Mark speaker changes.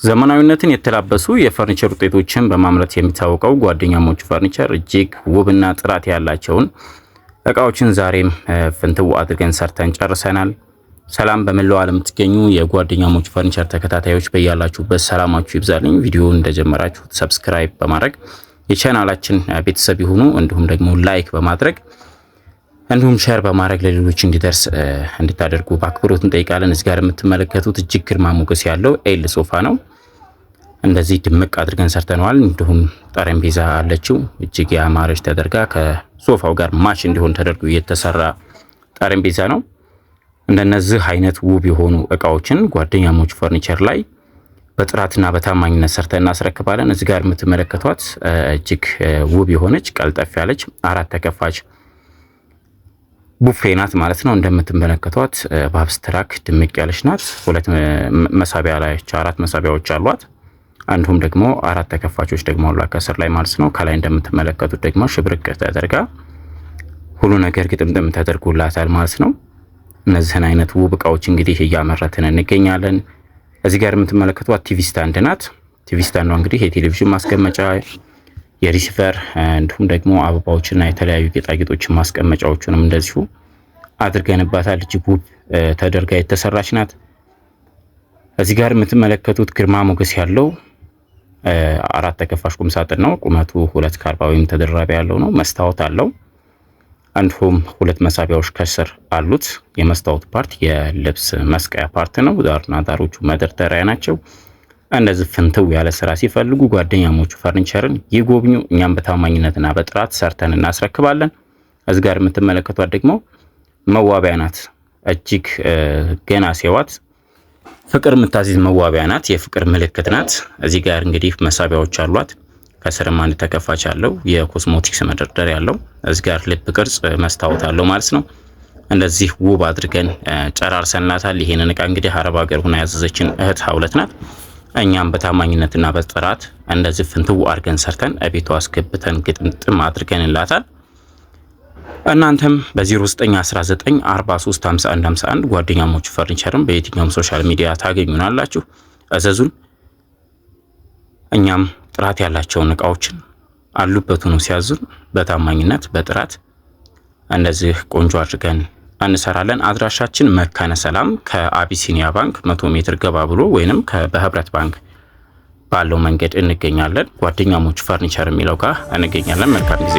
Speaker 1: ዘመናዊነትን የተላበሱ የፈርኒቸር ውጤቶችን በማምረት የሚታወቀው ጓደኛሞች ፈርኒቸር እጅግ ውብና ጥራት ያላቸውን እቃዎችን ዛሬም ፍንትው አድርገን ሰርተን ጨርሰናል። ሰላም በመላው ዓለም የምትገኙ የጓደኛሞች ፈርኒቸር ተከታታዮች፣ በያላችሁበት ሰላማችሁ ይብዛልኝ። ቪዲዮ እንደጀመራችሁት subscribe በማድረግ የቻናላችን ቤተሰብ ይሁኑ። እንዲሁም ደግሞ like በማድረግ እንዲሁም share በማድረግ ለሌሎች እንዲደርስ እንድታደርጉ በአክብሮት እንጠይቃለን። እዚህ ጋር የምትመለከቱት እጅግ ግርማ ሞገስ ያለው L ሶፋ ነው። እንደዚህ ድምቅ አድርገን ሰርተነዋል። እንዲሁም ጠረጴዛ አለችው፣ እጅግ ያማረች ተደርጋ ከሶፋው ጋር match እንዲሆን ተደርጎ የተሰራ ጠረጴዛ ነው። እንደነዚህ አይነት ውብ የሆኑ እቃዎችን ጓደኛሞች ፈርኒቸር ላይ በጥራትና በታማኝነት ሰርተን እናስረክባለን። እዚህ ጋር የምትመለከቷት እጅግ ውብ የሆነች ቀልጠፍ ያለች አራት ተከፋች ቡፌ ናት ማለት ነው። እንደምትመለከቷት በ abstract ድምቅ ያለች ናት። ሁለት መሳቢያ ላይ አራት መሳቢያዎች አሏት። እንዲሁም ደግሞ አራት ተከፋቾች ደግሞ አሏት ከስር ላይ ማለት ነው። ከላይ እንደምትመለከቱት ደግሞ ሽብርቅ ተደርጋ ሁሉ ነገር ግጥምጥም ተደርጎላታል ማለት ነው። እነዚህን አይነት ውብ እቃዎች እንግዲህ እያመረትን እንገኛለን። እዚህ ጋር የምትመለከቷት TV stand ናት። TV stand ዷ እንግዲህ የቴሌቪዥን ማስቀመጫ፣ የ receiver እንዲሁም ደግሞ አበባዎችና የተለያዩ ጌጣጌጦችን ማስቀመጫዎቹንም እንደዚሁ አድርገንባታል። እጅግ ውብ ተደርጋ የተሰራች ናት። እዚህ ጋር የምትመለከቱት ግርማ ሞገስ ያለው አራት ተከፋሽ ቁም ሳጥን ነው። ቁመቱ 2.40 ወይም ተደራቢ ያለው ነው። መስታወት አለው። እንዲሁም ሁለት መሳቢያዎች ከስር አሉት። የመስታወት part የልብስ መስቀያ part ነው። ዳርና ዳሮቹ መደርደሪያ ናቸው። እንደዚህ ፍንትው ያለ ስራ ሲፈልጉ ጓደኛሞቹ ፈርኒቸርን ይጎብኙ። እኛም በታማኝነትና በጥራት ሰርተን እናስረክባለን። እዚህ ጋር የምትመለከቷት ደግሞ መዋቢያ ናት። እጅግ ገና ሲዋት ፍቅር የምታዚዝ መዋቢያ ናት። የፍቅር ምልክት ናት። እዚህ ጋር እንግዲህ መሳቢያዎች አሏት። ከስርም አንድ ተከፋች አለው። የኮስሞቲክስ መደርደሪያ ያለው፣ እዚህ ጋር ልብ ቅርጽ መስታወት አለው ማለት ነው። እንደዚህ ውብ አድርገን ጨራርሰንላታል። ይሄንን እቃ እንግዲህ አረብ ሀገር ሁና ያዘዘችን እህት ሀውለት ናት። እኛም በታማኝነትና በጥራት እንደዚህ ፍንትው አድርገን ሰርተን እቤቷ አስገብተን ግጥምጥም አድርገንላታል። እናንተም በ0919 43 51 51 ጓደኛሞች ፈርኒቸርም በየትኛውም social media ታገኙናላችሁ። እዘዙን። እኛም ጥራት ያላቸውን እቃዎችን አሉበት ሆኖ ሲያዙን በታማኝነት በጥራት እንደዚህ ቆንጆ አድርገን እንሰራለን። አድራሻችን መካነ ሰላም ከአቢሲኒያ ባንክ 100 ሜትር ገባ ብሎ ወይንም በህብረት ባንክ ባለው መንገድ እንገኛለን። ጓደኛሞች ፈርኒቸር የሚለው ጋር እንገኛለን። መልካም ጊዜ።